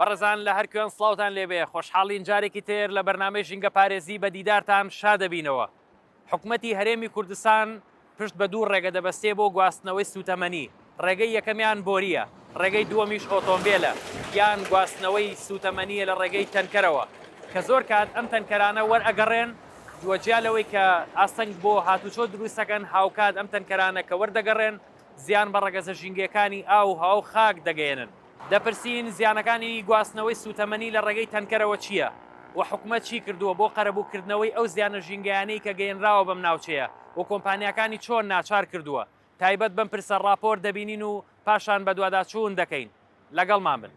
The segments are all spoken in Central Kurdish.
بەڕێزان لە هەر کوێن سڵاوتان لێبێ، خۆشحاڵین جارێکی تر لە بەرنامەی ژینگەپارێزی بە دیدارتان شا دەبینەوە. حکومەتی هەرێمی کوردستان پشت بە دوو ڕێگە دەبەستێ بۆ گواستنەوەی سووتەمەنی، ڕێگەی یەکەمیان بۆرییە، ڕێگەی دووەمیش ئۆتۆمبێلە یان گواستنەوەی سووتەمەنییە لە ڕێگەی تەنکەرەوە کە زۆر کات ئەم تەنکەرانە وەرئەگەڕێن و جیا لەوەی کە ئاستەنگ بۆ هاتوچۆ دروست ئەکەن هاوکات ئەم تەنکەرانە کە وەردەگەڕێن زیان بە ڕەگەزە ژینگەیەکانی ئاو و هەوا و خاک دەگەیەنن. دەپرسین زیانەکانی گواستنەوەی سووتەمەنی لە ڕێگەی تەنکەرەوە چییە و حکومەت چی کردووە بۆ قەرەبووکردنەوەی ئەو زیانە ژینگەیانەی کە گەیەنراوە بەم ناوچەیە و کۆمپانیاکانی چۆن ناچار کردووە؟ تایبەت بەم پرسە ڕاپۆرت دەبینین و پاشان بەدواداچوون دەکەین. لەگەڵمان بن.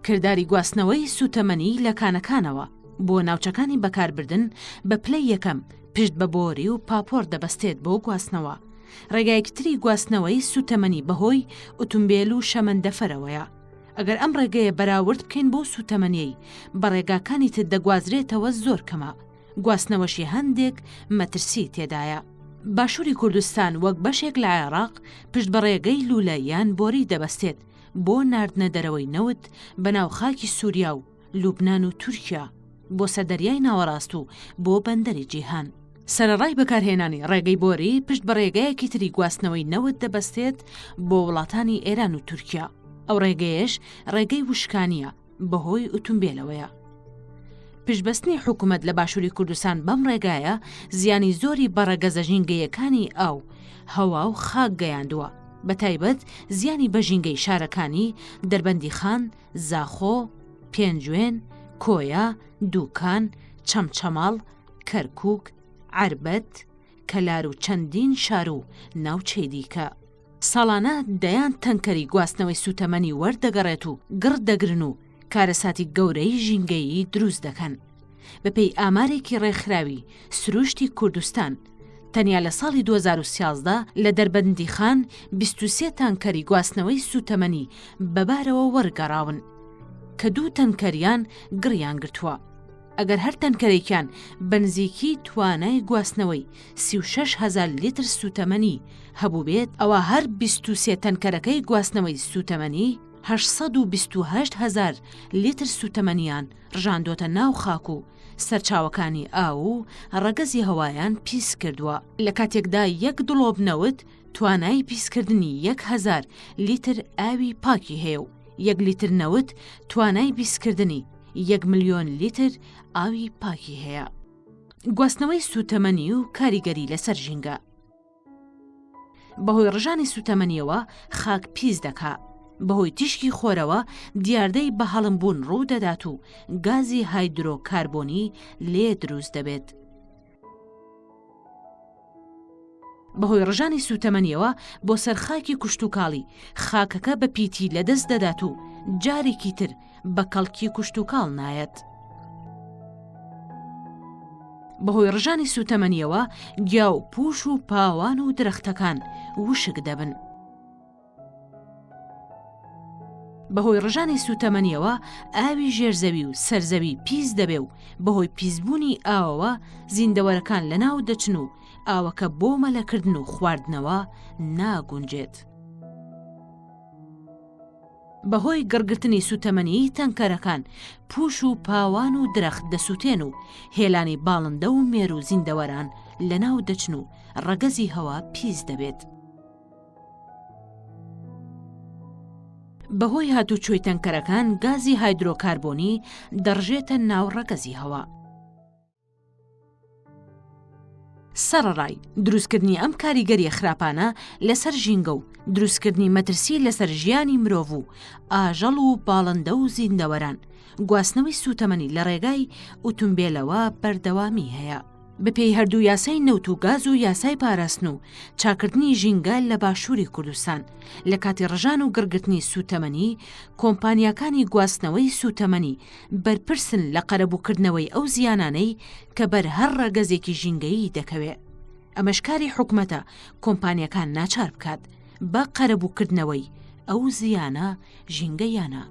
کرداری گواستنەوەی سووتەمەنی لە کانەکانەوە بۆ ناوچەکانی بەکاربردن بە پلەی یەکەم پشت بە بۆری و پاپۆر دەبەستێت بۆ گواستنەوە. ڕێگایەکی تری گواستنەوەی سووتەمەنی بەهۆی ئوتومبێل و شەمەندەفەرەوەیە. ئەگەر ئەم ڕێگەیە بەراورد بکەین بەو سووتەمەنیەی بە ڕێگاکانی تر دەگوازرێتەوە زۆر کەمە، گواستنەوەشی هەندێک مەترسی تێدایە. باشووری کوردستان وەک بەشێک لە عێراق پشت بە ڕێگەی لوولە یان بۆری دەبەستێت بۆ ناردنە دەرەوەی نەوت بەناو خاکی سووریا و لوبنان و تورکیا بۆ سەر دەریای ناوەڕاست و بۆ بەندەری جیهان. سەرەڕای بەکارهێنانی ڕێگەی بۆری پشت بە ڕێگایەکی تری گواستنەوەی نەوت دەبەستێت بۆ وڵاتانی ئێران و تورکیا، ئەو ڕێگەیەش ڕێگەی وشکانییە بەهۆی ئوتومبێلەوەیە. پشتبەستنی حکومەت لە باشووری کوردستان بەم ڕێگایە زیانی زۆری بە ڕەگەزە ژینگەیەکانی ئاو، هەوا و خاک گەیاندووە، بەتایبەت زیانی بە ژینگەی شارەکانی، دەربەندیخان، زاخۆ، پێنجوێن، کۆیە، دووکان، چەمچەماڵ، کەرکووک، عەربەت، کەلار و چەندین شار و ناوچەی دیکە. ساڵانە دەیان تەنکەری گواستنەوەی سووتەمەنی وەردەگەڕێت و گڕ دەگرن و کارەساتی گەورەی ژینگەیی دروست دەکەن. بەپێی ئامارێکی ڕێکخراوی سرووشتی کوردستان، تەنیا لە ساڵی 2013 لە دەربەندیخان 23 تانکەری گواستنەوەی سووتەمەنی بەبارەوە وەرگەڕاون، کە دوو تەنکەریان گڕیان گرتووە. ئەگەر هەر تەنکەرێکیان بە نزیکی توانای گواستنەوەی 36 هەزار لیتر سووتەمەنی هەبووبێت، ئەوا هەر 23 تەنکەرەکەی گواستنەوەی سووتەمەنی 828 هەزار لیتر سووتەمەنیان ڕژاندۆتە ناو خاک و سەرچاوەکانی ئاو و ڕەگەزی هەوایان پیس کردووە. لە کاتێکدا یەک دڵۆپ نەوت توانای پیسکردنی 1000 لیتر ئاوی پاکی هەیە و یەک لیتر نەوت توانای پیسکردنی یەک ملیۆن لیتر ئاوی پاکی هەیە. گواستنەوەی سووتەمەنی و کاریگەری لەسەر ژینگە. بەهۆی ڕژانی سووتەمەنیەوە خاک پیس دەکا. بەهۆی تیشکی خۆرەوە دیاردەی بەهەڵمبوون ڕوو دەدات و گازی هایدرۆکاربۆنی لێ دروست دەبێت. بەهۆی ڕژانی سووتەمەنیەوە بۆ سەر خاکی کوشتوکاڵی، خاکەکە بە پیتی لەدەست دەدات و جارێکی تر بە کەڵکی کوشتوکاڵ نایەت. بەهۆی ڕژانی سووتەمەنیەوە گیا و پوش و پاوان و درەختەکان وشک دەبن. بەهۆی ڕژانی سووتەمەنیەوە ئاوی ژێرزەوی و سەرزەوی پیس دەبێ و بەهۆی پیسبوونی ئاوەوە زیندەوەرەکان لەناو دەچن و ئاوەکە بۆ مەلەکردن و خواردنەوە ناگونجێت. بەهۆی گڕگرتنی سووتەمەنیی تەنکەرەکان پووش و پاوان و درەخت دەسووتێن و هێلانی باڵندە و مێروو زیندەوەران لەناو دەچن و ڕەگەزی هەوا پیس دەبێت. بەهۆی هاتوچۆی تەنکەرەکان گازی هایدرۆکاربۆنی دەڕژێتە ناو ڕەگەزی هەوا. سەڕەڕای دروستکردنی ئەم کاریگەریە خراپانە لەسەر ژینگە و دروستکردنی مەترسی لەسەر ژیانی مرۆڤ و ئاژەڵ و باڵندە و زیندەوەران، گواستنەوەی سووتەمەنی لە ڕێگای ئوتومبێلەوە بەردەوامی هەیە. بەپێی هەردوو یاسای نەوت و گاز و یاسای پاراستن و چاکردنی ژینگە لە باشووری کوردستان، لە کاتی ڕژان و گڕگرتنی سووتەمەنی، کۆمپانیاکانی گواستنەوەی سووتەمەنی بەرپرسن لە قەرەبووکردنەوەی ئەو زیانانەی کە بەر هەر ڕەگەزێکی ژینگەیی دەکەوێ. ئەمەش کاری حکومەتە کۆمپانیاکان ناچار بکات بە قەرەبووکردنەوەی ئەو زیانە ژینگەییانە.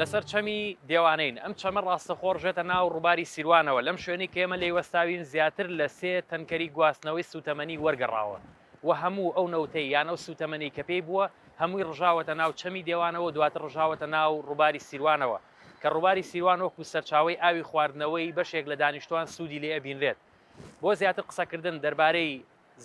لەسەر چەمی دێوانەین، ئەم چەمە ڕاستەخۆ ڕژێتە ناو ڕووباری سیروانەوە، لەم شوێنەی کە ئێمە لێی وەستاوین زیاتر لە سێ تەنکەری گواستنەوەی سووتەمەنی وەرگەڕاوە و هەموو ئەو نەوتەی یان ئەو سووتەمەنی کە پێی بووە هەمووی ڕژاوەتە ناو چەمی دێوانەوە و دواتر ڕژاوەتە ناو ڕووباری سیروانەوە کە ڕووباری سیروان وەکو سەرچاوەی ئاوی خواردنەوەی بەشێک لە دانیشتوان سوودی لێ ئەبینرێت. بۆ زیاتر قسەکردن دەربارەی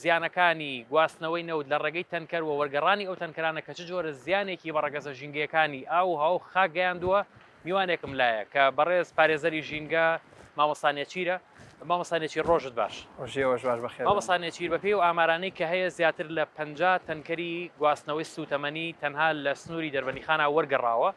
زیانەکانی گواستنەوەی نەوت لە ڕێگەی تەنکەر و وەرگەڕانی ئەو تەنکەرانە کە چ جۆرە زیانێکی بە ڕەگەزە ژینگەیەکانی ئاو و هەوا و خاک گەیاندووە، میوانێکم لایە کە بەڕێز پارێزەری ژینگە مامۆستا نێچیرە. مامۆستا نێچیر ڕۆژت باش. ڕۆژی ئێوەش باش بەخێر بێن. مامۆستا نێچیر بەپێی ئەو ئامارانەی کە هەیە زیاتر لە 50 تەنکەری گواستنەوەی سووتەمەنی تەنها لە سنووری دەربەندیخانا وەرگەڕاوە،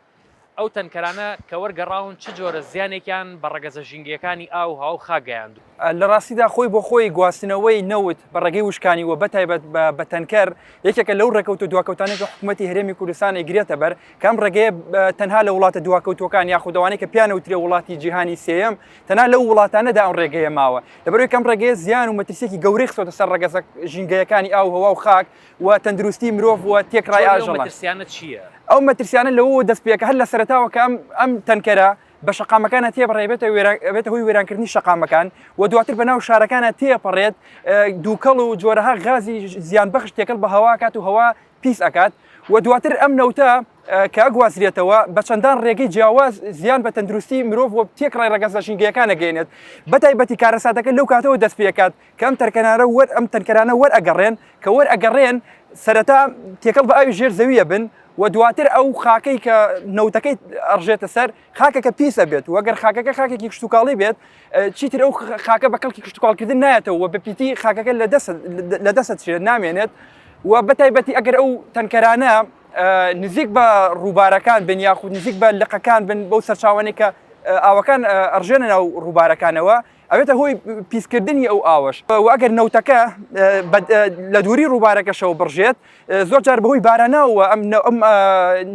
ئەو تەنکەرانە کە وەرگەڕاون چ جۆرە زیانێکیان بە ڕەگەزە ژینگەیەکانی ئاو و هەوا و خاک گەیاندووە؟ لە ڕاستیدا خۆی بۆ خۆی گواستنەوەی نەوت بە ڕێگەی وشکانی و بەتایبەت بە تەنکەر یەکێکە لەو ڕێکەوت و دواکەوتانەی کە حکوومەتی هەرێمی کوردستان ئەیگرێتە بەر کە ئەم ڕێگەیە تەنها لە وڵاتە دواکەوتووەکان یاخود ئەوانەی کە پێیان وترێ وڵاتی جیهانی سێیەم تەنها لەو وڵاتانەدا ئەم ڕێگەیە ماوە لەبەرئەوەی کە ئەم ڕێگەیە زیان و مەترسییەکی گەورەی خستۆتە سەر ڕەگەزە ژینگەیەکانی ئاو و هەوا و خاک و تەندروستی مرۆڤ و تێکڕای جۆری ئەو ئاژەڵان. مەترسیانە چییە؟ ئەو مەترسیانە لەوەوە دەست پێکە هەر لە سەرەتاوە کە ئەم ئەم تەنکەرە بە شەقامەکانە تێپەڕێ بێتە وێران ئەبێتە هۆی وێرانکردنی شەقامەکان و دواتر بە ناو شارەکانە تێپەڕێت دووکەڵ و جۆرەها غازی زیانبەخش تێکەڵ بە هەوا کات و هەوا پیس ئەکات و دواتر ئەم نەوتە کە ئەگوازرێتەوە بە چەندان ڕێگەی جیاواز زیان بە تەندروستی مرۆڤ و تێکڕای ڕەگەزە ژینگەیەکان ئەگەیەنێت بەتایبەتی کارەساتەکە لەو کاتەوە دەست پێکات کە ئەم تەرکەنارە وەر ئەم تەنکەرانە وەرئەگەڕێن کە وەرئەگەڕێن سەرەتا تێکەڵ بە ئاوی ژێر زەویە بن و دواتر ئەو خاکەی کە نەوتەکەی ئەڕژێتە سەر خاکەکە پیس ئەبێت و ئەگەر خاکەکە خاکێکی کشتوکاڵی بێت چیتر ئەو خاکە بە کەڵکی کشتوکاڵکردن نایەتەوە و بە پیتی خاکەکە لە دەست لە دەست چێت نامێنێت و بەتایبەتی ئەگەر ئەو تەنکەرانە نزیک بە ڕووبارەکان بن یاخود نزیک بە لقەکان بن بەو سەرچاوانەی کە ئاوەکان ئەڕژێنە ناو ڕووبارەکانەوە ئەبێتە هۆی پیسکردنی ئەو ئاوەش و ئەگەر نەوتەکە لە دووری ڕووبارەکەشەوە بڕژێت زۆر جار بەهۆی باراناوە ئەم ئەم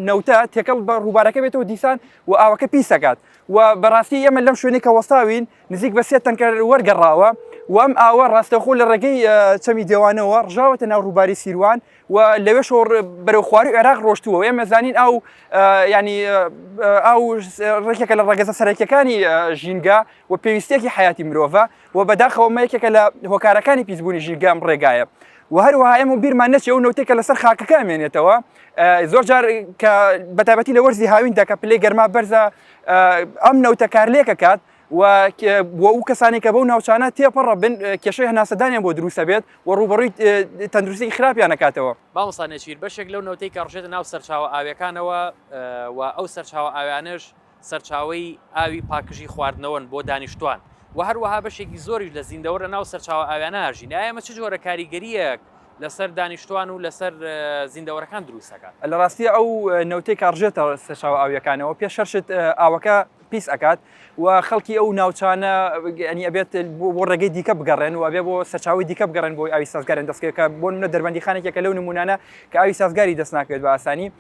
نەوتە تێکەڵ بە ڕووبارەکە بێتەوە دیسان و ئاوەکە پیسەکات و بەڕاستی ئێمە لەم شوێنێک کە وەستاوین نزیک بە سێ تەنکەر وەرگەڕاوە و ئەم ئاوە ڕاستەخۆ لە ڕێگەی چەمی دێوانەوە ڕژاوەتە ناو ڕووباری سیروان و لەوێشەوە بەرەو خواروی عێراق ڕۆشتووە و ئێمە زانین ئاو ینی ئاو ڕێکێکە لە ڕەگەزە سەرەکیەکانی ژینگە و پێویستیەکی حیاتی مرۆڤە و بەداخەوە مە یەکێکە لە هۆکارەکانی پیسبوونی ژینگە ئەم ڕێگایە و هەروەها ئێمە بیرمان نەچێ ئەو نەوتێکە لەسەر خاکەکە ئەمێنێتەوە زۆر جار کە بەتایبەتی لە وەرزی هاویندا کە پلەی گەرما بەرزە ئەم نەوتە کارلێکەکات و و ئەو کەسانێک کە بەو ناوچانە تێپەڕە بن کێشەی هەناسەدانیان بۆ دروستە بێت و ڕووبەڕووی تەندروستی خراپیان نەکاتەوە. مامۆستا نێچیر، بەشێک لەو نەوتەی کە ڕژێتە ناو سەرچاوە ئاویەکانەوە و ئەو سەرچاوە ئاویانەش سەرچاوەی ئاوی پاکژی خواردنەوەن بۆ دانیشتوان و هەروەها بەشێکی زۆریش لە زیندەوەر لە ناو سەرچاوە ئاویانە ئەژین، ئایا ئەمە چ جۆرە کاریگەرییەک لەسەر دانیشتوان و لەسەر زیندەوەرەکان دروست ئەکات؟ لە ڕاستیا ئەو نەوتەی کە ئەڕژێتە سەرچاوە ئاویەکانەوە پێش هەر شت ئاوەکە پیس ئەکات و خەڵکی ئەو ناوچانە ینی ئەبێت بۆ ڕێگەی دیکە بگەڕێن و ئەبێ بۆ سەرچاوی دیکە بگەڕێن بۆی ئاوی سازگاریان دەستکەوێت کە بۆ نمونە دەربەندیخانێکێکە لەو نمونانە کە ئاوی سازگاری دەست ناکەوێت بە ئاسانی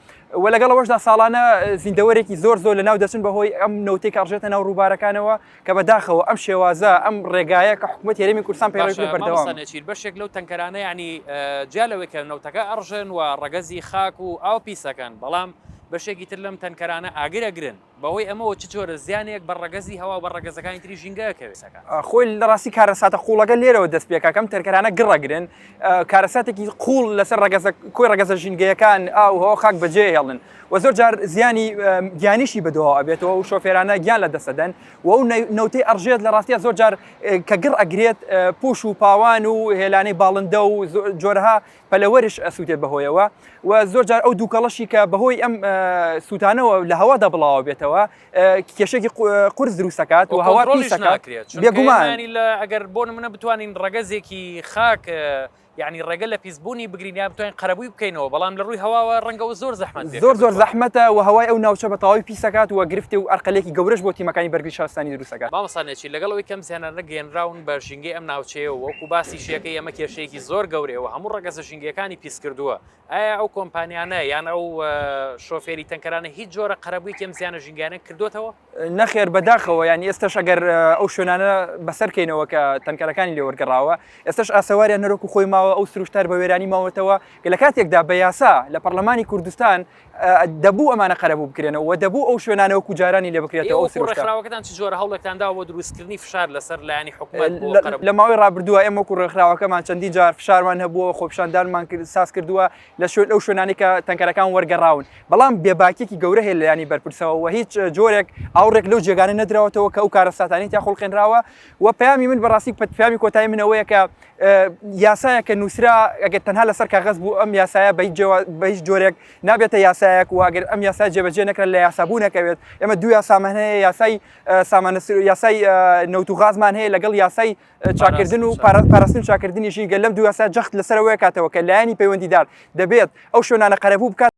و لەگەڵ ئەوەشدا ساڵانە زیندەوەرێکی زۆر زۆر لەناو دەچن بەهۆی ئەم نەوتەی کە ڕژێتە ناو ڕووبارەکانەوە کە بەداخەوە ئەم شێوازە ئەم ڕێگایە کە حکوومەت هەرێمی کوردستان پەیڕەوی باشە بەردەوام مامۆستا نێچیر بەشێک لەو تەنکەرانە یعنی جیا لەوەی کە نەوتەکە ئەڕژن و ڕەگەزی خاک و ئاو پیسەکەن بەڵام بەشێکی تر لەم تەنکەرانە ئاگر ئەگرن بەهۆی ئەمەوە چ جۆرە زیانێک بە ڕەگەزی هەوا و بە ڕەگەزەکانی تری ژینگە ئەکەوێت؟ خۆی لە ڕاستی کارەساتە قوڵەکە لێرەوە دەست پێکا کەم تەرکەرانە گڕەگرن کارەساتێکی قوڵ لەسەر ڕەگەزە کۆی ڕەگەزە ژینگەیەکان ئاو هەوا خاک بەجێ هێڵن و زۆر جار زیانی گیانیشی بەدواوە ئەبێتەوە و شۆفێرانە گیان لە دەستەدەن و ئەو نەوتەی ئەڕژێت لە ڕاستیا زۆر جار کە گڕ ئەگرێت پوش و پاوان و هێلانەی باڵندە و جۆرەها پەلەوەرش ئەسووتێت بەهۆیەوە و زۆر جار ئەو دووکەڵەشی کە بەهۆی ئەم سووتانەوە لە هەوادا بڵاوە بێتەوە کێشێکی قورس دروستەکات و هەوا پیس ناکرێت بێگومان ئەگەر بۆ نمونە بتوانین ڕەگەزێکی خاک یعنی ڕێگە لە پیسبوونی بگرین یا بتوانین قەرەبووی بکەینەوە بەڵام لە ڕووی هەواوە ڕەنگەوە زۆر زەحمەت زۆر زۆر زەحمەتە و هەوای ئەو ناوچە بە تەواوی پیسەکات و گرفتی و ئەرقەلێکی گەورەش بۆ تیمەکانی بەرگری شارستانی دروستەکات. مامۆستا نێچیر لەگەڵ ئەوەی کەم زیانانە گەیەنراون بە ژینگەی ئەم ناوچەیە و وەکو باسی شیەکەی ئەمە کێشەیەکی زۆر گەورەیە و هەموو ڕەگەزە ژینگەیەکانی پیس کردووە، ئایا ئەو کۆمپانیانە یان ئەو شۆفێری تەنکەرانە هیچ جۆرە قەرەبوویەکی ئەم زیانە ژینگەیانە کردۆتەوە؟ نەخێر بەداخەوە یانی ئێستەش ئەگەر ئەو شوێنانە بەسەر کەینەوە کە تەنکەرەکانی لێ وەرگەڕاوە ئێستەش ئاسەواریان هەر وەکو خۆی ماوە. نەماوە ئەو سروشتە هەر بە وێرانی ماوەتەوە لە کاتێکدا بە یاسا لە پەرلەمانی کوردستان دەبوو ئەمانە قەرەبوو بکرێنەوە و دەبوو ئەو شوێنانە وەکو جارانی لێ بکرێتەوە ئێوە ئەو وەکو سروشتە. ڕێکخراوەکەتان چ جۆرە هەوڵێکتان داوە بۆ دروستکردنی فشار لەسەر لایەنی حکومەت بۆ قەرەبوو؟ لە ماوەی ڕابردووە ئێمە وەکو ڕێکخراوەکەمان چەندین جار فشارمان هەبووە خۆپیشاندانمان کرد ساز کردووە لە شوێن ئەو شوێنانەی کە تەنکەرەکان وەرگەڕاون بەڵام بێباکیەکی گەورە هەیە لە لایەنی بەرپرسەوە و هیچ جۆرێک ئاوڕێک لەو جێگانە نەدراوەتەوە کە ئەو کارەساتانەی تیا خوڵقێنراوە و پەیامی من بەڕاستی پەیامی کۆتایی من ئەوەیە کە یاسایە کە نووسرا ئەگەر تەنها لەسەر کاغەز بوو ئەم یاسایە بە هیچ جۆرێک نابێتە یاسایەک و ئەگەر ئەم یاسا جێبەجێ نەکرا لە یاسابوو نەکەوێت ئێمە دوو یاسامان هەیە یاسای سامانە یاسای نەوت و غازمان هەیە لەگەڵ یاسای چاکردن و پاراستن چاکردنی ژینگە لەم دوو یاسا جەخت لەسەرەوەی کاتەوە کە لایەنی پەیوەندیدار دەبێت ئەو شوێنانە قەرەبوو بکات.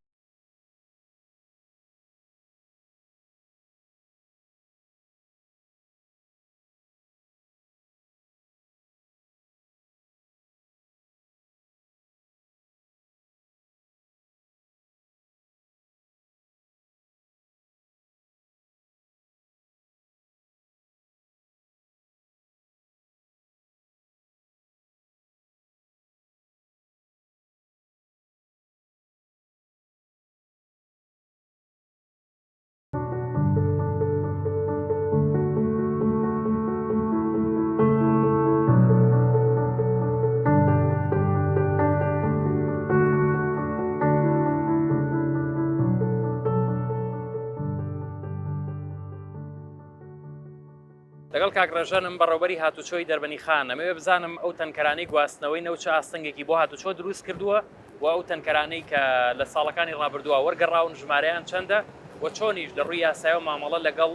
لەگەڵ کاک ڕێژەنم بەڕێوبەری هاتوچۆی دەربەنیخان ئەمەوێ بزانم ئەو تەنکەرانەی گواستنەوەی نەوت چ ئاستەنگێکی بۆ هاتوچۆ دروست کردووە و ئەو تەنکەرانەی کە لە ساڵەکانی ڕابردووە وەرگەڕاون ژمارەیان چەندە و چۆنیش لە ڕووی یاسایەوە مامەڵە لەگەڵ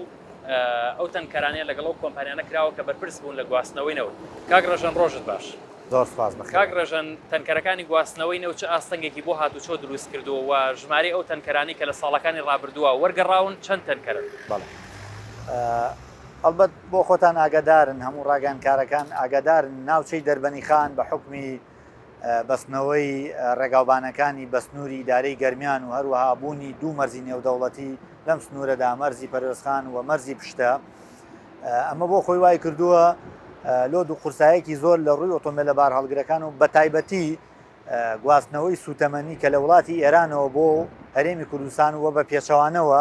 ئەو تەنکەرانە لەگەڵ ئەو کۆمپانیانە کراوە کە بەرپرس بوون لە گواستنەوەی نەوت. کاک ڕێژەن ڕۆژت باش. زۆر سوپاس بەخێر. کاک ڕێژەن تەنکەرەکانی گواستنەوەی نەوت چ ئاستەنگێکی بۆ هاتوچۆ دروست کردووە و ژمارەی ئەو تەنکەرانەی کە لە ساڵەکانی ڕابردووە وەرگەڕاون چەند تەنکەرن؟ بەڵێ ئەڵبەت بۆ خۆتان ئاگادارن هەموو ڕاگەیاندکارەکان ئاگادارن ناوچەی دەربەنیخان بە حوکمی بەستنەوەی ڕێگاوبانەکانی بە سنووری ئیدارەی گەرمیان و هەروەها بوونی دوو مەرزی نێودەوڵەتی لەم سنوورەدا مەرزی پەروێزخان و مەرزی پشتە ئەمە بۆ خۆی وای کردووە لۆد و قورسایەکی زۆر لە ڕووی ئۆتۆمبیلە بارهەڵگرەکان و بەتایبەتی گواستنەوەی سوتەمەنی کە لە وڵاتی ئێرانەوە بۆ هەرێمی کوردستان و بە پێچەوانەوە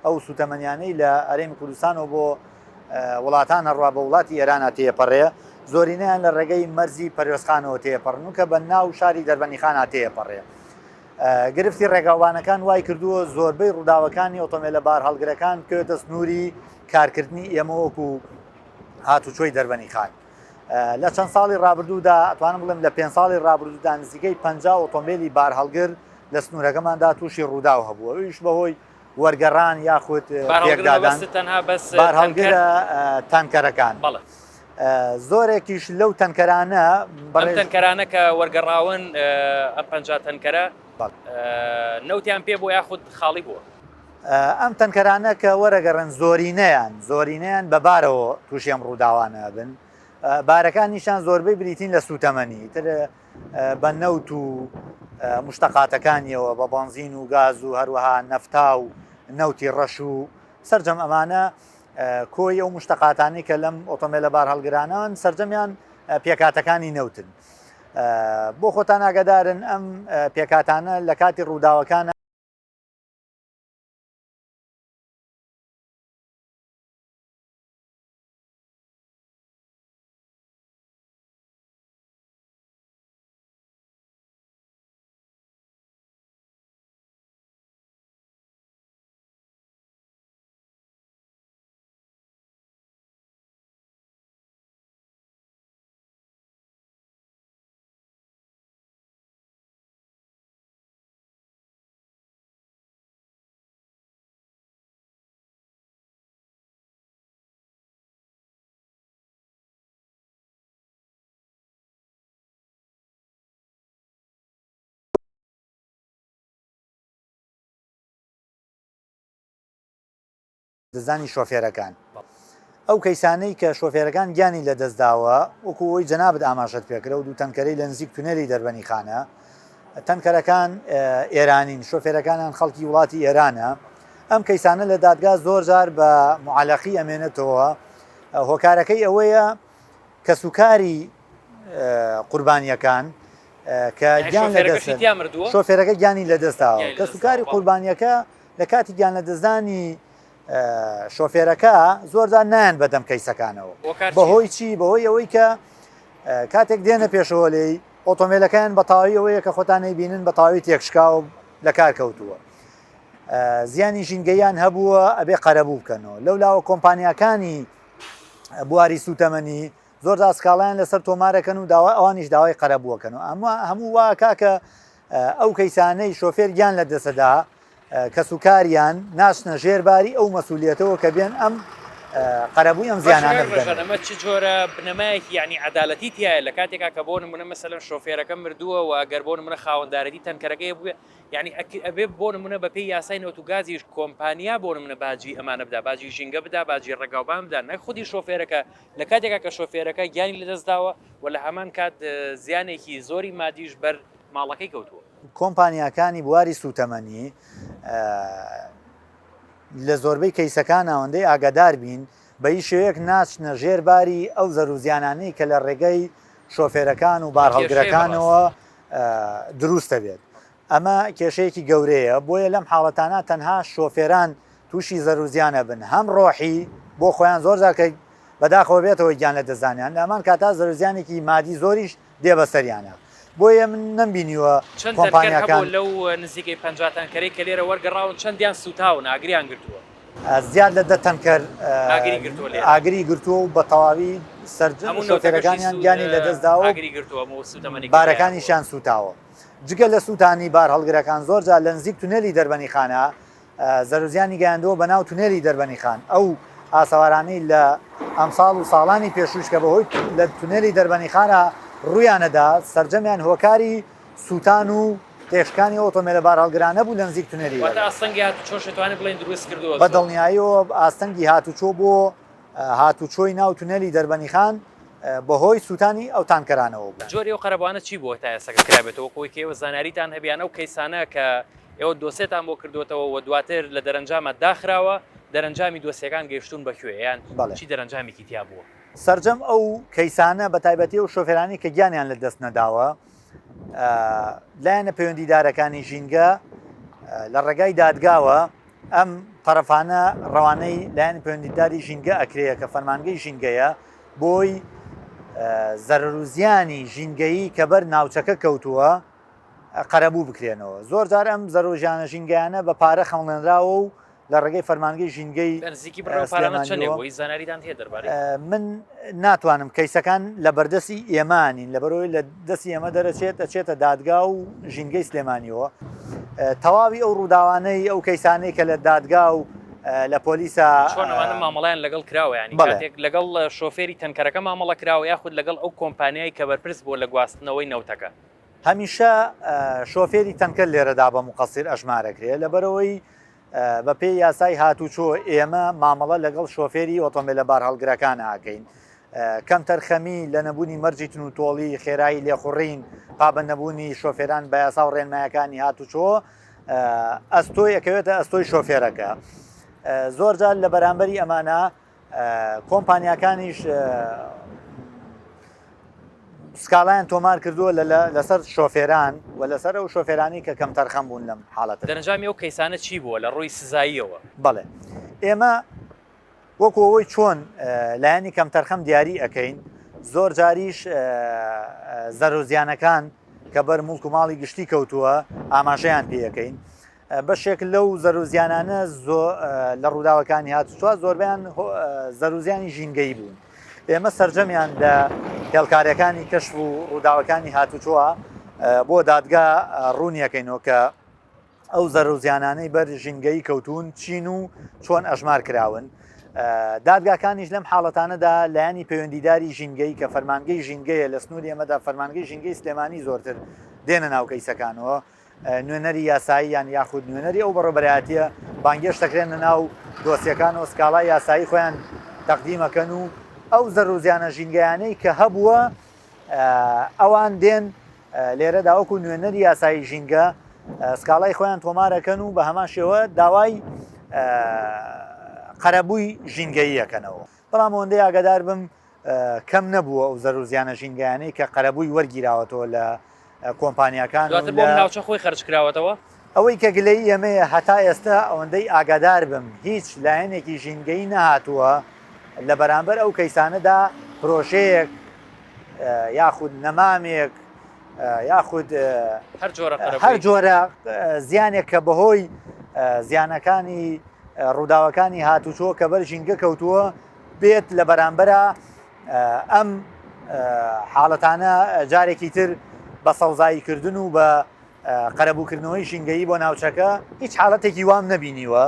ئەو سوتەمەنیانەی لە هەرێمی کوردستانەوە بۆ وڵاتان هەڕوا بە وڵاتی ئێرانە تێپەڕێ زۆرینەیان لە ڕێگەی مەرزی پەروێزخانەوە تێپەڕن و کە بە ناو شاری دەربەنیخانە تێپەڕێ. گرفتی ڕێگاوبانەکان وای کردووە زۆربەی ڕووداوەکانی ئۆتۆمبیلە بارهەڵگرەکان بکەوێتە سنووری کارکردنی ئێمە وەکو هاتوچۆی دەربەنیخان. لە چەند ساڵی ڕابردوودا ئەتوانم بڵێم لە پێ ساڵی ڕابردوودا نزیکەی 50 ئۆتۆمبیلی بارهەڵگر لە سنوورەکەماندا تووشی ڕووداو هەبووە ئەویش بەهۆی وەرگەڕان یاخود پێکدادان بارهەڵگرە تانکەرەکان زۆرێکیش لەو تەنکەرانە بەڕێ تەنکەرانە کە وەرگەڕاون ئەم 50 تەنکەرە نەوتیان پێ بۆ یاخود خاڵی بووە ئەم تەنکەرانە کە وەرەگەڕن زۆرینەیان زۆرینەیان بەبارەوە تووشی ئەم ڕووداوانە بن بارەکانیشان زۆربەی بریتین لە سوتەمەنی تر بە نەوت و مشتەقاتەکانیەوە بە بەنزین و گاز و هەروەها نەفتا و نەوتی ڕەش و سەرجەم ئەمانە کۆی ئەو مشتەقاتانی کە لەم ئۆتۆمبیلە بارهەڵگرانان سەرجەمیان پێکاتەکانی نەوتن بۆ خۆتان ئاگادارن ئەم پێکاتانە لە کاتی ڕووداوەکانە دەستدانی شۆفێرەکان ئەو کەیسانەی کە شۆفێرەکان گیانی لە دەستداوە وەکو ئەوی جەنابت ئاماژەت پێکرا و دوو تەنکەرەی لە نزیک تونێلی دەربەنی خانە تەنکەرەکان ئێرانین شۆفێرەکانیان خەڵکی وڵاتی ئێرانە ئەم کەیسانە لە دادگا زۆر جار بە معلقی ئەمێنێتەوە هۆکارەکەی ئەوەیە کەسوکاری قوربانیەکان. کە گیان لەدەست شۆفێرەکە گیانی لەدەستداوە کەسوکاری قوربانیەکە لە کاتی گیان لەدەستدانی شۆفێرەکە زۆرجار نایەن بەدەم کەیسەکانەوە بەهۆی چی بەهۆی ئەوەی کە کاتێک دێنە پێشەوە لێی ئۆتۆمبیلەکەیان بە تەواوی ئەوەیە کە خۆتان نەیبینن بە تەواوی تێکشکاوە لە کار کەوتووە زیانی ژینگەیان هەبووە ئەبێ قەرەبوو بکەنەوە لەو لاوە کۆمپانیاکانی بواری سوتەمەنی زۆر جار سکاڵایان لەسەر تۆمارەکەن و داوا ئەوانیش داوای قەرەبووەکەن و ئەمە هەموو وا کاکە ئەو کەیسانەی شۆفێر گیان لە دەسەدا کەسوکاریان ناچنە ژێر باری ئەو مەسولیەتەوە کە بێن ئەم قەرەبووی ئەم زیانانە بدەن. ئەمە چ جۆرە بنەمایەکی یعنی عەدالەتی تایە لە کاتێکا کە بۆ نمونە مەسەلەن شۆفێرەکە مردووە و ئەگەر بۆ نمونە خاوەندارێتی تەنکەرەکەی بووێ یعنی ئەبێ بۆ نمونە بەپێی یاسای نەوت و گازیش کۆمپانیا بۆ نمونە باجی ئەمانە بدا باجی ژینگە بدا باجی ڕێگاوبان بدا نەک خودی شۆفێرەکە لە کاتێکا کە شۆفێرەکە گیانی لەدەستداوە و لە هەمان کات زیانێکی زۆری مادیش بەر ماڵەکەی کەوتووە. کۆمپانیاکانی بواری سووتەمەنی لە زۆربەی کەیسەکان ئەوەندەی ئاگادار بین بە هیچ شێوەیەک ناچنە ژێر باری ئەو زەروزیانانەی کە لە ڕێگەی شۆفێرەکان و بارهەڵگرەکانەوە دروست دەبێت. ئەمە کێشەیەکی گەورەیە، بۆیە لەم حاڵەتانە تەنها شۆفێران تووشی زەروزیان ئەبن، هەم ڕۆحی بۆ خۆیان زۆر جار کە بەداخەوە بێتەوە گیان لەدەستدانیان، لە هەمان کاتا زەروزیانێکی مادی زۆریش دێ بەسەریانا. بۆیە من نەمبینیوە چەند تەنکەر کۆمپانیاکان. هەبووە لەو نزیکەی 50 تەنکەرەی کە لێرە وەرگەڕاون چەندیان سووتاون ئاگریان گرتووە؟ زیاد لە دە تەنکەر ئاگری گرتووە لێرە. ئاگری گرتووە و بە تەواوی سەرجەم هەموو نەوتەکەشی شۆفێرەکانیان گیانی لەدەستداوە و ئاگری گرتووە هەموو سووتەمەنی کە تیایا بووە. بارەکانیشیان سووتاوە. جگە لە سووتانی بارهەڵگرەکان زۆرجار لە نزیک تونێلی دەربەنیخانە زەرەرزیانی گەیاندووە بە ناو تونێلی دەربەنیخان، ئەو ئاسەوارانەی لە ئەمساڵ و ساڵانی پێشووش کە بەهۆی لە تونێلی دەربەنیخانە ڕوویانەدا سەرجەمیان هۆکاری سووتان و تێکشکانی ئەو ئۆتۆمبێلە بارهەڵگرانە بوو لە نزیک تونێلی واتە ئاستەنگی هاتوچۆش دەتوانین بڵێین دروست کردووە بە دڵنیاییەوە ئاستەنگی هاتوچۆ بۆ هاتوچۆی ناو تونێلی دەربەنیخان بەهۆی سووتانی ئەو تانکەرانەوە بوو. جۆری ئەو قەرەبوانە چی بووە تا ئێستا کە کرابێتەوە وەکو ئەوەی کە ئێوە زانیاریتان هەبێ یان ئەو کەیسانە کە ئێوە دۆسێتان بۆ کردووەتەوە و دواتر لە دەرەنجاما داخراوە، دەرەنجامی دۆسیەکان گەیشتوون بە کوێ یان بەڵێ. چی دەرەنجامێکی تیا بووە؟ سەرجەم ئەو کەیسانە بە تایبەتی ئەو شۆفێرانەی کە گیانیان لە دەست نەداوە لایەنە پەیوەندیدارەکانی ژینگە لە ڕێگای دادگاوە ئەم تەرەفانە ڕەوانەی لایەنی پەیوەندیداری ژینگە ئەکرێ کە فەرمانگەی ژینگەیە بۆی زەرەر و زیانی ژینگەیی کە بەر ناوچەکە کەوتووە قەرەبوو بکرێنەوە. زۆر جار ئەم زەرەر و زیانە ژینگەیانە بە پارە خەمڵێنراوە و لە ڕێگەی فەرمانگەی ژینگەی نزیکی بڕی ئەو پارانە چەندێک سلێمانیەوە بووە؟ هیچ زانیاریتان هەیە دەربارەی؟ من ناتوانم کەیسەکان لە بەردەستی ئێمە نین لەبەرئەوەی لە دەستی ئێمە دەرەچێت ئەچێتە دادگا و ژینگەی سلێمانیەوە تەواوی ئەو ڕووداوانەی ئەو کەیسانەی کە لە دادگا و لە پۆلیسە چۆن ئەوانە مامەڵەیان لەگەڵ کراوە ینی کاتێک لەگەڵ شۆفێری تەنکەرەکە مامەڵە کراوە یاخود لەگەڵ ئەو کۆمپانیای کە بەرپرس بووە لە گواستنەوەی نەوتەکە؟ هەمیشە شۆفێری تەنکەر لێرەدا بە موقەسیر ئەژمارەکرێ لەبەرئەوەی بەپێی یاسای هاتوچۆ ئێمە مامەڵە لەگەڵ شۆفێری ئۆتۆمبیلە بارهەڵگرەکان ئاکەین. کەمتەرخەمی لە نەبوونی مەرجی تونوتۆڵی، خێرایی لێخوڕین، پابەندنەبوونی شۆفێران بە یاسا و ڕێنمایەکانی هاتوچۆ ئەستۆی ئەکەوێتە ئەستۆی شۆفێرەکە. زۆرجار لە بەرامبەری ئەمانە کۆمپانیاکانیش سکاڵایان تۆمار کردووە لەسەر شۆفێران و لەسەر ئەو شۆفێرانی کە کەمتەرخەم بوون لەم حاڵەتە. دەرەنجامی ئەو کەیسانە چی بووە لە ڕووی سزاییەوە؟ بەڵێ ئێمە وەکو ئەوەی چۆن لایەنی کەمتەرخەم دیاری ئەکەین زۆر جاریش زەرەر و زیانەکان کە بەر موڵک و ماڵی گشتی کەوتووە ئاماژەیان پێ ئەکەین. بەشێک لەو زەروزیانانە لە ڕووداوەکانی هاتوچوە زۆربیان زەروزیانی ژینگەی بوون ئێمە سرجەمیان لە هێڵکاریەکانی کەشف و ڕووداوەکانی هاتوچوە بۆ دادگا ڕوونیەکەینەوە کە ئەو زەروزیانانەی بەر ژینگەی کەوتون چین و چۆن ئەژمار کراون. دادگاکانیش لەم حاڵەتانەدا لایەنی پەیوەندیداری ژینگەی کە فەرمانگەی ژینگەیە لە سنووری ئەمەدا فەرمانگەی ژینگەی سلێمانی زۆرتر دێنە ناو کەیسەکانەوە نوێنەری یاسایی یان یاخود نوێنەری ئەو بەڕێوەبەرایەتییە بانگێشت دەکرێنە ناو دۆسیەکانەوە سکاڵای یاسایی خۆیان تەقدیمەکەن و ئەو زەرر و زیانە ژینگەیانەی کە هەبووە ئەوان دێن لێرەدا وەکو نوێنەری یاسایی ژینگە سکاڵای خۆیان تۆمارەکەن و بە هەمان شێوە داوای قەرەبووی ژینگەییەکەنەوە بەڵام ئەوەندەی ئاگادار بم کەم نەبووە ئەو زەرر و زیانە ژینگەیانەی کە قەرەبووی وەرگیراوەتەوە لە. کۆمپانیاکان دواتر بۆ ناوچە خۆی خەرج کراوەتەوە؟ ئەوەی کە گلەیی ئێمەیە هەتا ئێستا ئەوەندەی ئاگادار بم هیچ لایەنێکی ژینگەیی نەهاتووە لە بەرامبەر ئەو کەیسانەدا پرۆژەیەک یاخود نەمامێک یاخود هەر جۆرە زیانێک کە بەهۆی زیانەکانی ڕووداوەکانی هاتوچۆ کە بەر ژینگە کەوتووە بێت لە بەرامبەرە ئەم حاڵەتانە جارێکی تر بە سەوزاییکردن و بە قەرەبووکردنەوەی ژینگەیی بۆ ناوچەکە هیچ حاڵەتێکی وام نەبینیوە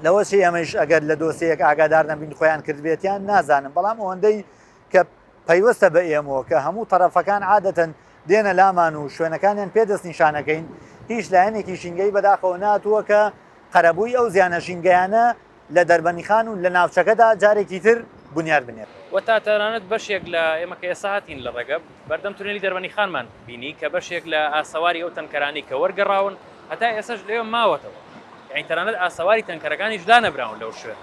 لەوە چی ئەمەش ئەگەر لە دۆسەیەک ئاگادار نەبین خۆیان کردبێتیان نازانم بەڵام ئەوەندەی کە پەیوەستە بە ئێمەوە کە هەموو تەرەفەکان عادەتەن دێنە لامان و شوێنەکانیان پێ دەستنیشانەکەین هیچ لایەنێکی ژینگەی بەداخەوە ناتووە کە قەرەبووی ئەو زیانە ژینگەیانە لە دەربەندیخان و لە ناوچەکەدا جارێکی تر بونیاد بنێت. وە تا تەنانەت بەشێک لە ئێمە کە ئێستا هاتین لە ڕێگە بەردەم تونێلی دەربەندیخانمان بینی کە بەشێک لە ئاسەواری ئەو تەنکەرانەی کە وەرگەڕاون هەتا ئێستاش لەوێ ماوەتەوە یانی تەنانەت ئاسەواری تەنکەرەکانیش لانەبراون لەو شوێنە.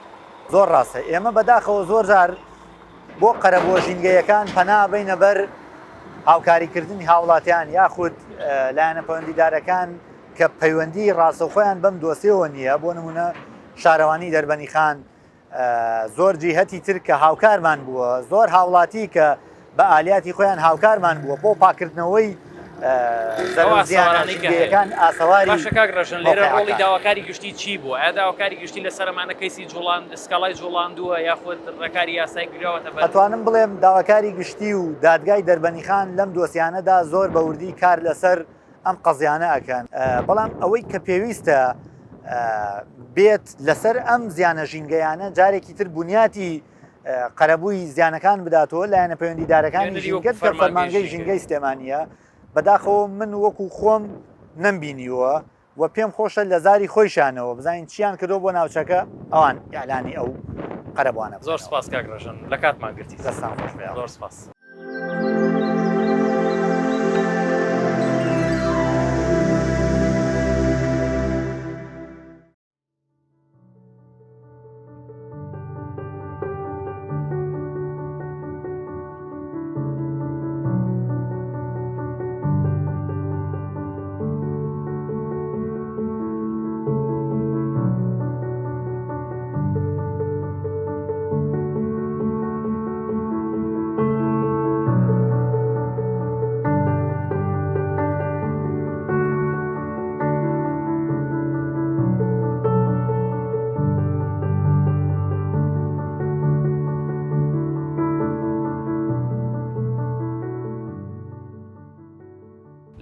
زۆر ڕاستە ئێمە بەداخەوە زۆر جار بۆ قەرەبووە ژینگەیەکان پەنا ئەبەینە بەر هاوکاریکردنی هاوڵاتیان یاخود لایەنە پەیوەندیدارەکان کە پەیوەندی ڕاستەوخۆیان بەم دۆسیەوە نییە، بۆ نمونە شارەوانی دەربەنیخان زۆر جیهەتی تر کە هاوکارمان بووە، زۆر هاوڵاتی کە بە ئالیاتی خۆیان هاوکارمان بووە بۆ پاکردنەوەی زەرەرزیانەکان ئاسەواری باشە کاک ڕەژن لێرە ڕۆڵی داواکاری گشتی چی بووە؟ ئایا داواکاری گشتی لەسەر ئەمانە کەیسی جوڵان سکاڵای جوڵاندووە یاخود ڕێکاری یاسایی گیراوەتە بەر؟ ئەتوانم بڵێم داواکاری گشتی و دادگای دەربەنیخان لەم دۆسیانەدا زۆر بە وردی کار لەسەر ئەم قەزیانە ئەکەن بەڵام ئەوەی کە پێویستە بێت لەسەر ئەم زیانە ژینگەیانە جارێکی تر بنیاتی قەرەبووی زیانەکان بداتەوە لایەنە پەیوەندیدارەکانی ژینگە کە فەرمانگەی ژینگەی سلێمانیە بەداخەوە من وەکو خۆم نەمبینیوە و پێم خۆشە لە زاری خۆیشانەوە بزانین چیان کردو بۆ ناوچەکە ئەوان ئیعلانی ئەو قەرەبوانە زۆر سپاس کاک ڕەژن لە کاتمان گرتی دەستان خۆش بێ زۆر سپاس.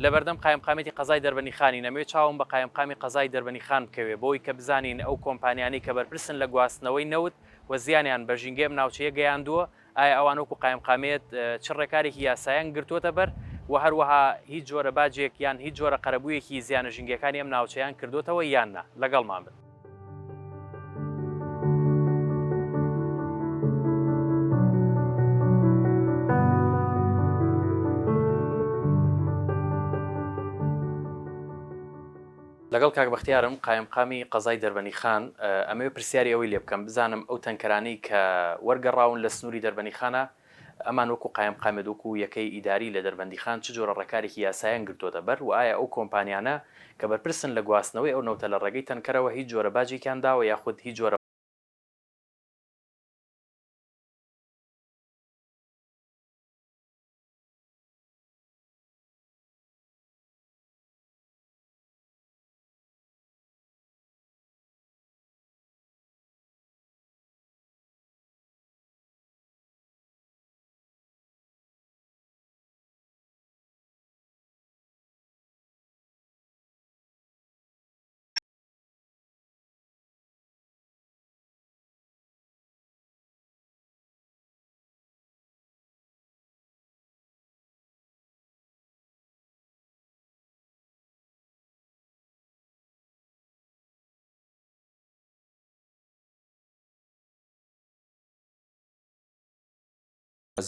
لەبەردەم قایمقامیەتی قەزای دەربەنیخانین، ئەمەوێ چاوم بە قایمقامی قەزای دەربەنیخان بکەوێ بۆی کە بزانین ئەو کۆمپانیانەی کە بەرپرسن لە گواستنەوەی نەوت و زیانیان بە ژینگەی ئەم ناوچەیە گەیاندووە ئایا ئەوان وەکو قایمقامیەت چ ڕێکارێکی یاسایان گرتووەتە بەر و هەروەها هیچ جۆرە باجێک یان هیچ جۆرە قەرەبوویەکی زیانە ژینگەکانی ئەم ناوچەیان کردووەتەوە یان نا؟ لەگەڵمان بن. لەگەڵ کاک بەختیارم قایمقامی قەزای دەربەنیخان ئەمەوێ پرسیاری ئەوەی لێ بکەم بزانم ئەو تەنکەرانەی کە وەرگەڕاون لە سنووری دەربەنیخانە ئەمان وەکو قایمقامێت وەکو یەکەی ئیداری لە دەربەندیخان چ جۆرە ڕێکارێکی یاسایان گرتۆتە بەر و ئایا ئەو کۆمپانیانە کە بەرپرسن لە گواستنەوەی ئەو نەوتە لە ڕێگەی تەنکەرەوە هیچ جۆرە باجێکیان داوە یاخود هیچ جۆرە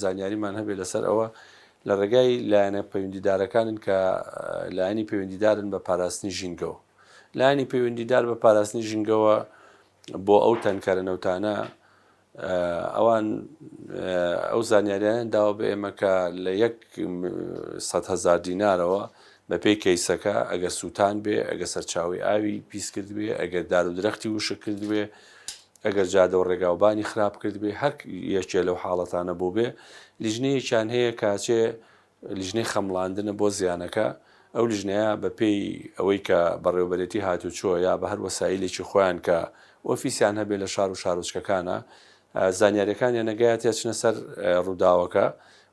زانیاریمان هەبێت لەسەر ئەوە لە ڕێگای لایەنە پەیوەندیدارەکانن کە لایەنی پەیوەندیدارن بە پاراستنی ژینگەوە لایەنی پەیوەندیدار بە پاراستنی ژینگەوە بۆ ئەو تەنکەرە نەوتانە. ئەوان ئەو زانیاریانە داوە بە ئێمە کە لە یەک 100 هەزار دینارەوە بە پێی کەیسەکە ئەگەر سووتان بێ ئەگەر سەرچاوی ئاوی پیس کردبێ ئەگەر دار و درەختی وشک کردبێ ئەگەر جادە و ڕێگاوبانی خراپ کردبێ هەر یەکێ لەو حاڵەتانە بوو بێ لیژنەیەکیان هەیە کاچێ لیژنەی خەمڵاندنە بۆ زیانەکە، ئەو لیژنەیە بە پێی ئەوەی کە بەڕێوەبەرێتی هاتوچۆ یا بە هەر وەسایلێکی خۆیان کە ئۆفیسیان هەبێ لە شار و شارۆچکەکانا زانیاریەکانیان ئەگایەت ئەچنە سەر ڕووداوەکە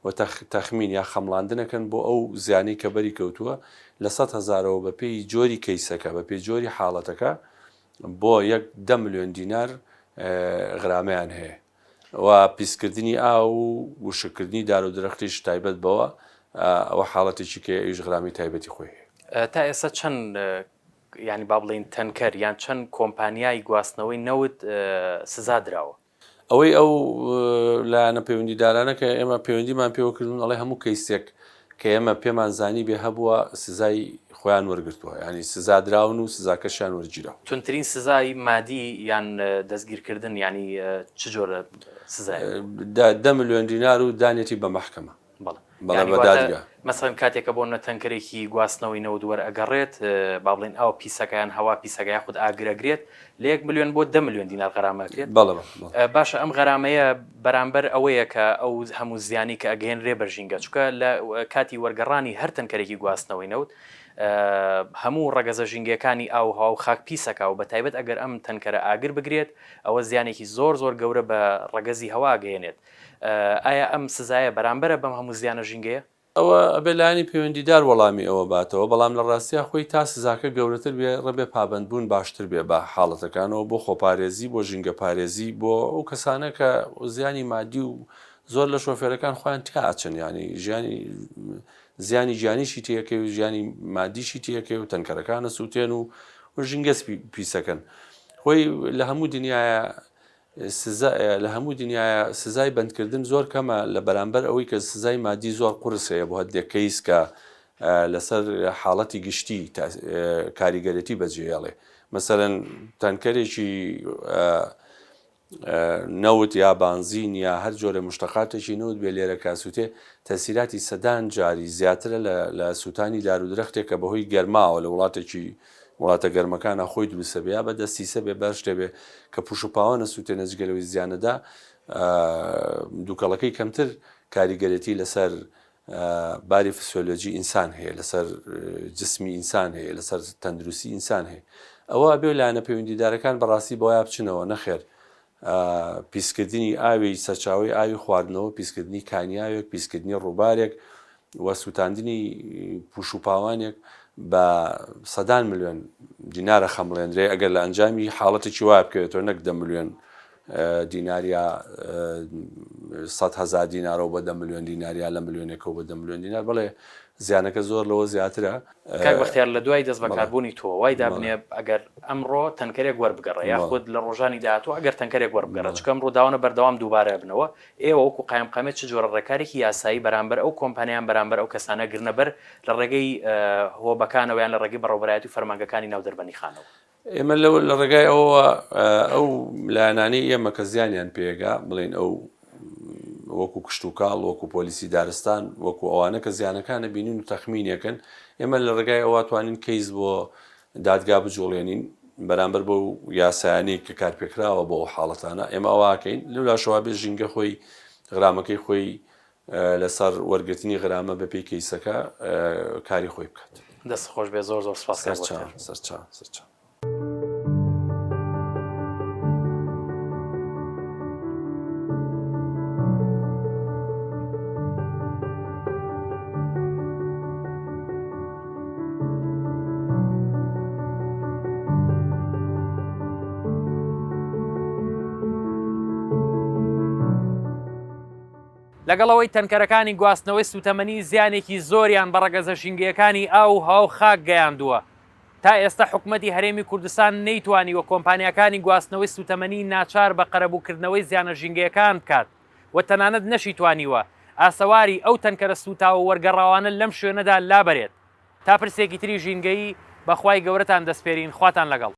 و تەخمین یا خەمڵاندنەکەن بۆ ئەو زیانەی کە بەری کەوتووە لە سەد هەزارەوە بە پێی جۆری کەیسەکە بە پێی جۆری حاڵەتەکە بۆ یەک دە ملیۆن دینار غرامەیان هەیە. و پیسکردنی ئاو و وشککردنی دار و درەختیش تایبەت بەوە، ئەوە حاڵەتێکی کەیە ئەویش غرامی تایبەتی خۆی هەیە. تا ئێستا چەند یانی با بڵێین تەنکەر یان چەند کۆمپانیای گواستنەوەی نەوت سزا دراوە؟ ئەوەی ئەو لایەنە پەیوەندیدارانە کە ئێمە پەیوەندیمان پێوە کردوون ئەڵێ هەموو کەیسێک کە ئێمە پێمان زانیبێ هەبووە سزای خۆیان وەرگرتووە یانی سزا دراون و سزاکەشیان وەرگیراوە. توندترین سزای مادی یان دەستگیرکردن یانی چ جۆرە سزایەک بوو؟ دە ملیۆن دینار و دانیەتی بە مەحکەمە. بەڵێ بەڵێ یانی بە واتە دادگا. مەسەلەن کاتێک کە بۆ نمونە تەنکەرێکی گواستنەوەی نەوت وەرئەگەڕێت با بڵێین ئاو پیسەکە یان هەوا پیسەکە یاخود ئاگر ئەگرێت لە یەک ملیۆن بۆ دە ملیۆن دینار غەرامە ئەکرێت؟ بەڵێ بەڵێ بەڵێ. باشە ئەم غەرامەیە بەرامبەر ئەوەیە کە ئەو هەموو زیانەی کە ئەگەیەنرێ بە ژینگە چونکە لە کاتی وەرگەڕانی هەر تەنکەرێکی گواستنەوەی نەوت هەموو ڕەگەزە ژینگەکانی ئاو هەوا و خاک پیسەکا و بە تایبەت ئەگەر ئەم تەنکەرە ئاگر بگرێت ئەوە زیانێکی زۆر زۆر گەورە بە ڕەگەزی هەوا ئەگەیەنێت ئایا ئەم سزایە بەرامبەرە بەم هەموو زیانە ژینگەیە؟ ئەوە ئەبێ لایەنی پەیوەندیدار وەڵامی ئەوە باتەوە، بەڵام لە ڕاستیا خۆی تا سزاکە گەورەتر بێ ڕەبێ پابەندبوون باشتر بێ بە حاڵەتەکانەوە بۆ خۆپارێزی بۆ ژینگەپارێزی بۆ ئەو کەسانە کە زیانی مادی و زۆر لە شۆفێرەکان خۆیان تیا ئەچن یانی ژیانی زیانی گیانیشی تێکەوێ و ژیانی مادیشی تێکەوێ و تەنکەرەکان ئەسووتێن و و ژینگە پیسەکەن خۆی لە هەموو دنیاە سزا لە هەموو دنیایا سزای بەندکردن زۆر کەمە لە بەرامبەر ئەوەی کە سزای مادی زۆر قورس هەیە بۆ هەندێک کەیس کە لەسەر حاڵەتی گشتی کاریگەرێتی بەجێهێڵێ مەسەرەن تەنکەرێکی نەوت یا بانزین یا هەر جۆرە مشتەقاتێکی نەوت بێ لێرە کاسووتێ تەسیراتی سەدان جاری زیاترە لە سووتانی دار و درەختێک کە بەهۆی گەرماوە لە وڵاتێکی وڵاتە گەرمەکانا خۆی دروستە بێ یا بە دەستیسە بێ بە هەر شتێ بێ کە پوش و پاوە نەسووتێنە جگە لەوەی زیانەدا دووکەڵەکەی کەمتر کاریگەرێتی لەسەر باری فسیۆلۆجی ئینسان هەیە لەسەر جسمی ئینسان هەیە لەسەر تەندروستی ئینسان هەیە ئەوە بێ لایەنە پەیوەندیدارەکان بەڕاستی بەوە بچنەوە نەخێر پیسکردنی ئاوی سەرچاوەی ئاوی خواردنەوە، پیسکردنی کانیاوێک، پیسکردنی ڕووبارێک و سووتاندنی پوش و پاوانێک بە سەدان ملیۆن دینارە خەمڵێنرێ ئەگەر لە ئەنجامی حاڵەتێکی وایە بکەوێتەوە نەک دە ملیۆن دینار یا 100 هەزار دینارەوە بە دە ملیۆن دینار یا لە ملیۆنێکەوە بە دە ملیۆن دینار بەڵێ زیانەکە زۆر لەوە زیاترە. کاک بەختیار لە دوای دەست بەکاربوونی تۆ وای دابنێ ئەگەر ئەمڕۆ تەنکەرێک وەربگەڕێ یاخود لە ڕۆژانی داهاتوو ئەگەر تەنکەرێک وەربگەڕێ چونکە ئەم ڕووداوانە بەردەوام دووبارە ئەبنەوە ئێوە وەکو قایمقامیەت چ جۆرە ڕێکارێکی یاسایی بەرامبەر ئەو کۆمپانیا یان بەرامبەر ئەو کەسانە گرنە بەر لە ڕێگەی هۆبەکانەوە یان لە ڕێگەی بەڕێوەبەرایەتی و فەرمانگەکانی ناو دەربەندیخانەوە؟ ئێمە لەو لە ڕێگای ئەوەوە ئەو لایەنانەی ئێمە کە زیانیان پێگا بڵێن ئەو وەکو کشتوکاڵ وەکو پۆلیسی دارستان وەکو ئەوانە کە زیانەکانە بینین و تەخمینەکەن ئێمە لە ڕێگای ئەوە توانین کەیس بۆ دادگا بجوڵێنین بەرامبەر بۆ یاسایانی کە کارپێکراوە بۆ ئەو حاڵەتانە ئێمە ئەوواکەین لەو لاشەوە بێ ژینگە خۆی غرامەکەی خۆی لەسەر وەرگرتنی غرامە بەپێی کەیسەکە کاری خۆی بکات. دەست خۆش بێ زۆر زۆر سپاس کاک بەختیار. سەرچاو سەرچاو. لەگەڵ ئەوەی تەنکەرەکانی گواستنەوەی سووتەمەنی زیانێکی زۆریان بە ڕەگەزە ژینگەیەکانی ئاو و هەوا و خاک گەیاندووە، تا ئێستا حکومەتی هەرێمی کوردستان نەیتوانیوە کۆمپانیاکانی گواستنەوەی سووتەمەنی ناچار بە قەرەبووکردنەوەی زیانە ژینگەیەکان بکات و تەنانەت نەشیتوانیوە ئاسەواری ئەو تەنکەرە سووتاوە وەرگەڕاوانە لەم شوێنەدا لابەرێت. تا پرسێکی تری ژینگەیی بە خوای گەورەتان دەسپێرین خواتان لەگەڵ.